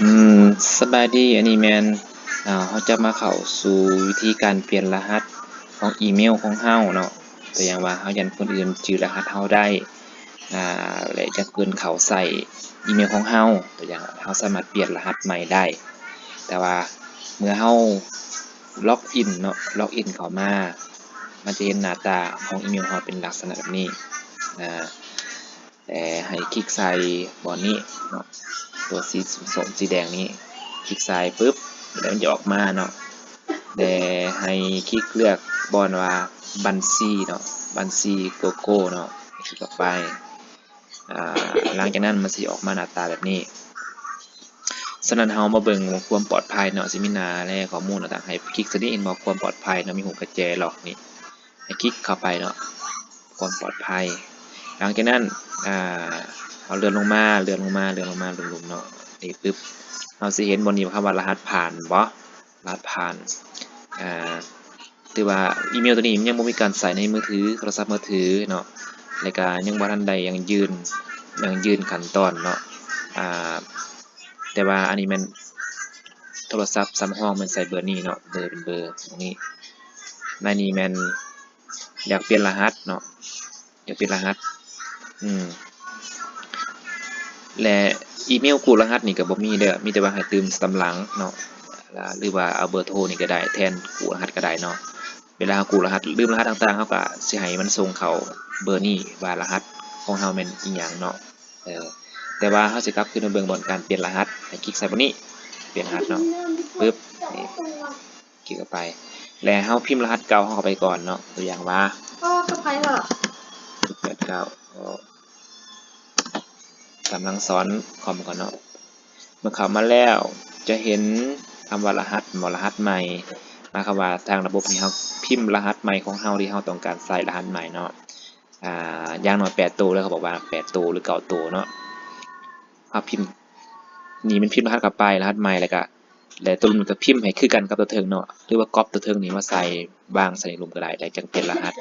ອືມ ສະບາຍດີ ອັນນີ້ແມ່ນ ເຮົາຈະມາເຂົ້າສູ່ວິທີການປ່ຽນລະຫັດຂອງອີເມວຂອງເຮົາເນາະ. ຕົວຢ່າງວ່າເຮົາຢ້ານຄົນອື່ນຈື່ລະຫັດເຮົາໄດ້ ອາ ແລະ ຈະເກີນເຂົ້າໃສ່ອີເມວຂອງເຮົາ, ຕົວຢ່າງເຮົາສາມາດປ່ຽນລະຫັດໃໝ່ໄດ້. ແຕ່ວ່າເມື່ອເຮົາລັອກອິນເນາະ, ລັອກອິນເຂົ້າມາ ມັນຈະເຫັນໜ້າຕາຂອງອີເມວເຮົາເປັນລັກສະນະແບບນີ້ ອາ ແລະ ໃຫ້ຄລິກໃສ່ບ່ອນນີ້ເນາະ, ຕົວສີສົ້ມໆ ສີແດງນີ້ ຄລິກໃສ່ປຶບ ແລ້ວມັນຈະອອກມາເນາະ. ແລະ ໃຫ້ຄລິກເລືອກບ່ອນວ່າບັນຊີເນາະ, ບັນຊີ Google ເນາະ, ຄລິກເຂົ້າໄປ. ອາ ຫຼັງຈາກນັ້ນມັນຊິອອກມາໜ້າຕາແບບນີ້. ສະນັ້ນເຮົາມາເບິ່ງຄວາມປອດໄພເນາະ, ຊິມີໜ້າແລະຂໍ້ມູນຕ່າງໆ ໃຫ້ຄລິກໃສ່ນີ້ ເຫັນບໍ່ ຄວາມປອດໄພເນາະ, ມີຮູບກະແຈລັອກນີ້ ໃຫ້ຄລິກເຂົ້າໄປເນາະ, ຄວາມປອດໄພ. ຫຼັງຈາກນັ້ນ ອາ ເຮົາເລື່ອນລົງມາ ເລື່ອນລົງມາ ເລື່ອນລົງມາລຸ່ມໆເນາະ, ນີ້ປຶບ ເຮົາຊິເຫັນບ່ອນນີ້ ຄຳວ່າລະຫັດຜ່ານ ເຫັນບໍ່? ລະຫັດຜ່ານ ອາ ຖືວ່າອີເມວໂຕນີ້ມັນຍັງບໍ່ມີການໃຊ້ໃນມືຖື ໂທລະສັບມືຖືເນາະ, ແລະ ກະຍັງບໍ່ທັນໄດ້ຢັ້ງຢືນ ຢັ້ງຢືນຂັ້ນຕອນເນາະ. ອາ ແຕ່ວ່າອັນນີ້ແມ່ນໂທລະສັບສຳຮອງ ແມ່ນໃຊ້ເບີນີ້ເນາະ, ເບີເປັນເບີຕົງນີ້. ໃນນີ້ແມ່ນຢາກປ່ຽນລະຫັດເນາະ, ຢາກປ່ຽນລະຫັດ ອືມ ແລະ ອີເມວກູ້ລະຫັດນີ້ກໍບໍ່ມີເດີ້, ມີແຕ່ວ່າໃຫ້ຕື່ມຕາມຫຼັງເນາະ ຫຼືວ່າເອົາເບີໂທນີ້ກໍໄດ້ ແທນກູ້ລະຫັດກໍໄດ້ເນາະ. ເວລາເຮົາກູ້ລະຫັດ ລືມລະຫັດຕ່າງໆ ເຮົາກໍຊິໃຫ້ມັນສົ່ງເຂົ້າເບີນີ້ວ່າລະຫັດຂອງເຮົາແມ່ນອີ່ຫຍັງເນາະ. ເອີ ແຕ່ວ່າເຮົາຊິກັບຄືນມາເບິ່ງບ່ອນການປ່ຽນລະຫັດ, ໃຫ້ຄລິກໃສ່ບ່ອນນີ້ ປ່ຽນລະຫັດເນາະ ປຶບ ນີ້ ຄລິກເຂົ້າໄປ ແລະ ເຮົາພິມລະຫັດເກົ່າເຮົາເຂົ້າໄປກ່ອນເນາະ, ຕົວຢ່າງວ່າ ໂອ້ ກັບໃຜເຖາະ ແປດເກົ້າ ກຳລັງສອນຄອມກ່ອນເນາະ. ເມື່ອເຂົ້າມາແລ້ວຈະເຫັນຄຳວ່າລະຫັດ ບໍ່ ລະຫັດໃໝ່, ໝາຍຄວາມວ່າທາງລະບົບໃຫ້ເຮົາພິມລະຫັດໃໝ່ຂອງເຮົາ ທີ່ເຮົາຕ້ອງການໃສ່ລະຫັດໃໝ່ເນາະ. ອາ ຢ່າງໜ້ອຍແປດໂຕເລີຍ, ເຂົາບອກວ່າແປດໂຕ ຫຼື ເກົ້າໂຕເນາະ. ເຮົາພິມ ນີ້ແມ່ນພິມລະຫັດເຂົ້າໄປ ລະຫັດໃໝ່ ແລ້ວກະ ແລະ ໂຕລຸ່ມນີ້ກໍພິມໃຫ້ຄືກັນກັບຕົວເທິງເນາະ ຫຼືວ່າກັອບຕົວເທິງນີ້ມາໃສ່ ວາງໃສ່ໃນລຸ່ມກໍໄດ້ ແລ້ວຈັ່ງປ່ຽນລະຫັດ.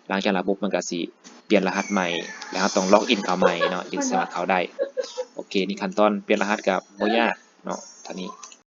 ຫຼັງຈາກລະບົບມັນກໍຊິປ່ຽນລະຫັດໃໝ່ ແລ້ວເຮົາຕ້ອງລັອກອິນເຂົ້າໃໝ່ເນາະ ຈຶ່ງສາມາດເຂົ້າໄດ້. ໂອເຄ ນີ້ຂັ້ນຕອນປ່ຽນລະຫັດກໍບໍ່ຍາກເນາະ ເທົ່ານີ້.